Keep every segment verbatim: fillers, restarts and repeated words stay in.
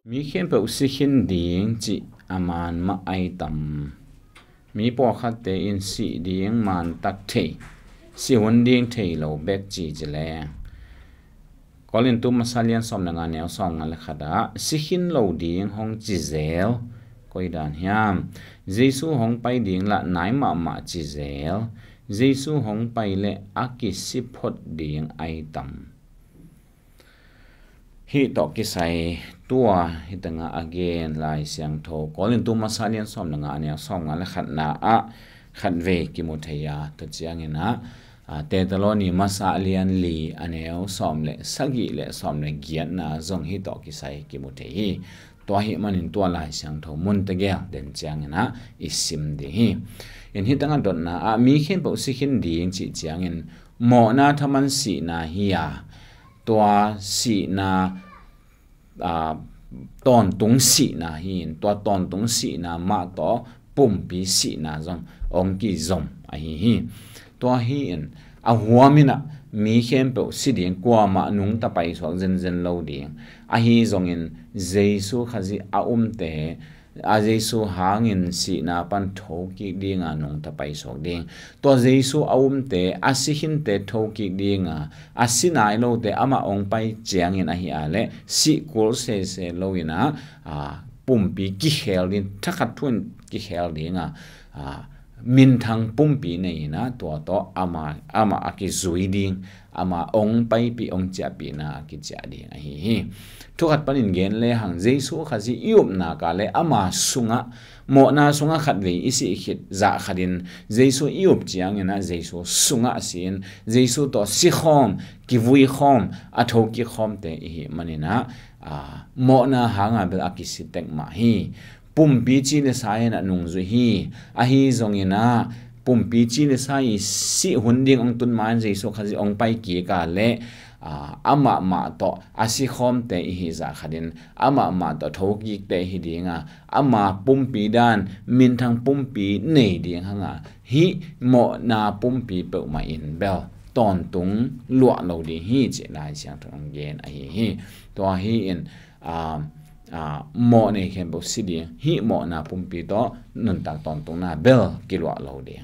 Mi khempeuh si khin ding cih a man mah ai tam? Mi pawlkhatte in sih ding man tak thei, si hun ding thei lo bek ci ci leng, Korintu masa lian sawm le nga neu sawm nga le khat ah si khin lo ding hong ci zel koi dan hiam? Jesu hong pai ding lah nai mahmah ci zel, Jesu hong pai le a kisi phot ding ai tam? Hih tawh kisai tua hih tengah a gen Lai Siangtho Korintu masa lian sawm le nga a neu sawm nga le khatna ah khatvei kimu thei a, tua ciangin ah, a, Tetaloni masa lian li a neu sawm le sagih le sawm le giatna zong hih tawh kisai kimu thei hi. Tua hih manin tua Lai Siangtho mun tegel den ciangin ah i sim ding hi. In hih tengah dotna ah mi khempeuh si khin ding cih ciangin mawhna thaman sihna hi a, tua sihna, aa, tawntung sihna hi in, tua tawntung sihna mah tawh pumpi sihna zong hong kizom ahi hi. Tua hi in a huam in ah mi khempeuh si ding, kuamah nungta paisuak zenzen lo ding. Ahi zongin Jesu Khazih a umte a Jesu hangin sihna pan thokik dinga nungta paisuak ding. Tua Jesu a umte, a si khinte thokik dinga, a si nai lote amah hong pai ciangin ahi a leh sih kul sese lo in ah, a, pumpi kikhel ding, thakhat thu in kikhel dinga, a, minthang pumpi nei in ah tua tawh amah, amah a kizui ding, ama hong paipih, hong ciahpihna a kiciah ding ahi hi. Thu khat panin gen lehang, Jesu Khazih i upna ka le ama sungah, mawhna sungah khatvei i sih khit zah khatin Jesu i up ciangin ah Jesu sungah si in, Jesu tawh sikhawm, kivuikhawm, a thokikkhawmte i hih manin ah, a, mawhna hanga bel a kisi tek mah hi. Pumpi ci le sa in ah nungzui hi. Ahi zongin ah pumpi ci le sa i sih hun ding hong tun ma-in Jesu Khazih hong pai kik a leh, a, amah mah tawh a sikhawmte i hih zah khatin amah mah tawh thokikte hi dinga, ama pumpi dan minthang pumpi nei ding hanga hih mawhna pumpi peuhmah in bel tawntung luah lo ding hi cih Lai Siangtho hong gen ahi hi. Tua hi in, a, a, mawh nei khempeuh si ding, hih mawhna pumpi tawh nuntak tawntungna bel kiluah lo ding.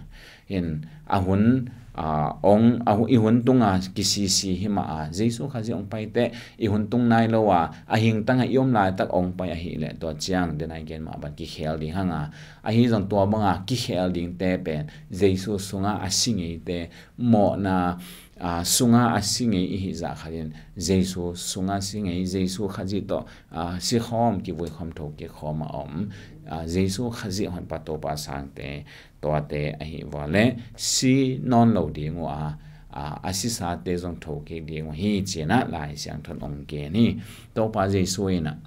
In a hun, a, ong, a hu-, i hun tunga kisisi hi mah a, Jesu Khazih ong pai teh i hun tung nai lo a, a hingtanga i om laitak ong pai ahih leh tua ciang, den a i gen mah bang kikhel ding hanga, ahi zong tua banga kikhel dingte pen Jesu sunga a si ngeite, mawhna, a, sunga a si ngei i hih zah khatin Jesu sunga si ngei, Jesu Khazih tawh, a, sikhawm, kivuikhawm, thokikhawm a om, a, Jesu Khazih honpa Topa sangte, tuate ahi vua le si nawn lo ding uh a, a, a sisate zong thokik ding uh hi ci-in ah Lai Siangtho in ong gen hi. Topa Jesu in ah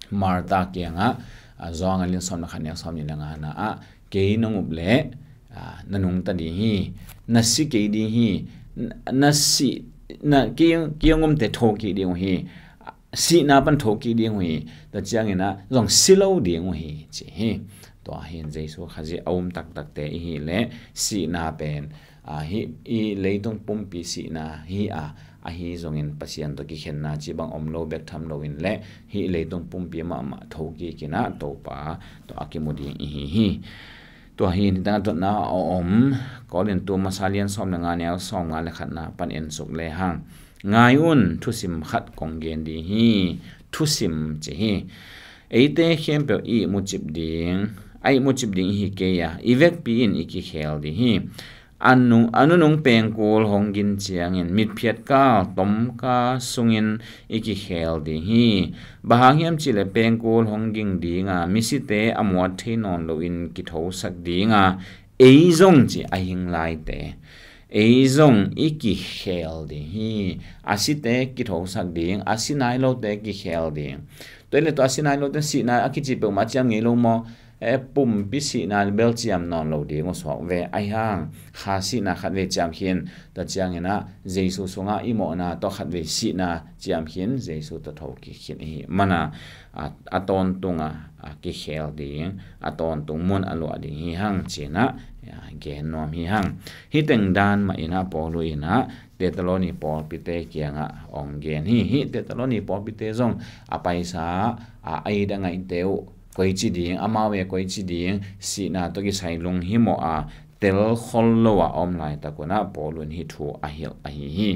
Martha kiangah, a, Johan a lian sawm le khat neu sawm nih le ngana ah, kei nong up leh, a, na nungta ding hi, na si kei ding hi, na, na si, na kei, kei hong umte thokik ding uh hi, sihna pan thokik ding uh hi, tua ciangin ah zong si lo ding uh hi ci hi. Tua hi in Jesu Khazih a um taktakte i hih leh sihna pen, a, hih i leitung pumpi sihna hi a, ahi zongin Pasian tawh kikhenna ci bang om lo bek tham loin le hih leitung pumpi mahmah thokik in ah Topa tawh a kimu ding i hi hi. Tua hi in hih tengah dotna a om Korintu masa lian sawm le nga neu sawm nga le khatna pan en suk lehang, ngai un, thusim khat kong gen ding hi. Thusim ci hi. Eite khempeuh i ihmucip ding, a ihmucip ding i hi kei a, i vekpi in i kikhel ding hi. A nu-, a nunung pengkul hong gin ciangin mitphiatkal tomka sungin i kikhel ding hi. Bang hang hiam cihleh pengkul hong ging dinga, misite a muat thei nawn loin kithosak dinga, ei zong ci a hing laite, ei zong i kikhel ding hi. A site kithosak ding, a si nai lote kikhel ding. Tua hi leh tua a si nai lote sihna a kici peuhmah ciam ngei lo maw? E, pumpi sihna bel ciam nawn lo ding uh suak ve. Ahi hang kha sihna khat vei ciam khin, tua ciangin ah Jesu sungah i mawhna tawh khat vei sihna ciam khin, Jesu tawh thokik khin i hih mana, a, a tawntung a, a kikhel ding, a tawntung mun a luah ding hi hang ci-in ah Gen nuam hi hang. Hih teng dan mah in ah Paulu in ah Tesaloni pawlpite kiangah hong gen hi. Hih Tesaloni pawlpite zong a paisa a, a ida ngaihte uh koici ding, amau e koici ding, sihna tawh kisai lunghimawh a telkhol lo a om laitak un ah Paulu in hih thu a hilh ahi hi.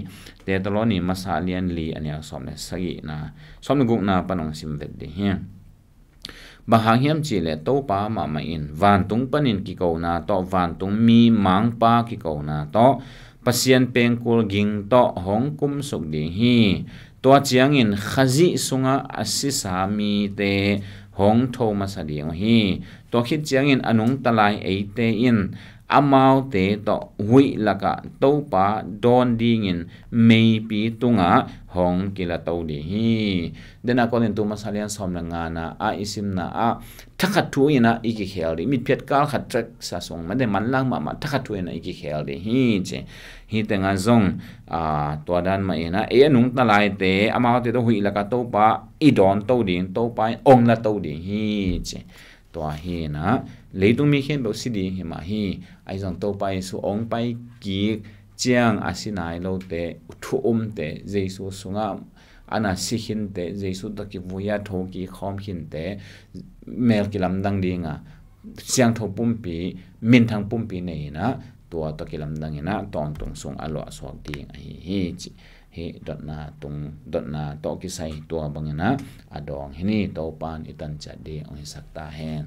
Tesaloni masa lian li a neu sawm le sagihna, sawm le gukna pan hong sim vet ding hi. Bang hang hiam cihleh Topa mahmah in vantung panin kikona tawh, vantung mi mangpa kikona tawh, Pasian pengkul ging tawh hong kumsuk ding hi. Tua ciangin Khazih sungah a sisa mite hong tho masa ding uh hi. Tua khit ciangin a nungta lai eite in amaute tawh huih lakah Topa dawn dingin meipi tungah hong kilato ding hi. Dena Korintu masa lian sawm le ngana ah i simna ah thakhat thu in ah i kikhel ding. Mitphiat kal khat trek sa sung mate manlang mahmah thakhat thu in ah i kikhel ding hi ci. Hih tengah zong tua dan mah in ah ei a nungta laite amaute tawh huih lakah Topa i dawn to ding, Topa in ong la to ding hi ci. Tua hi in ah leitung mi khempeuh si ding hi mah hi. Ahi zong Topa Jesu ong pai kik ciang a si nai lote, thu umte, Jesu sungah a na si khinte, Jesu tawh kivui a tho kikhawm khinte, mel kilamdang dinga siangtho pumpi, minthang pumpi nei in ah tua tawh kilamdang in ah tawntung sung a luahsuak ding ahi hi ci. Hih dotna tung, dotna tawh kisai tua bangin ah a dawng hi ni. Topa in i tanciat ding hong hisak ta hen.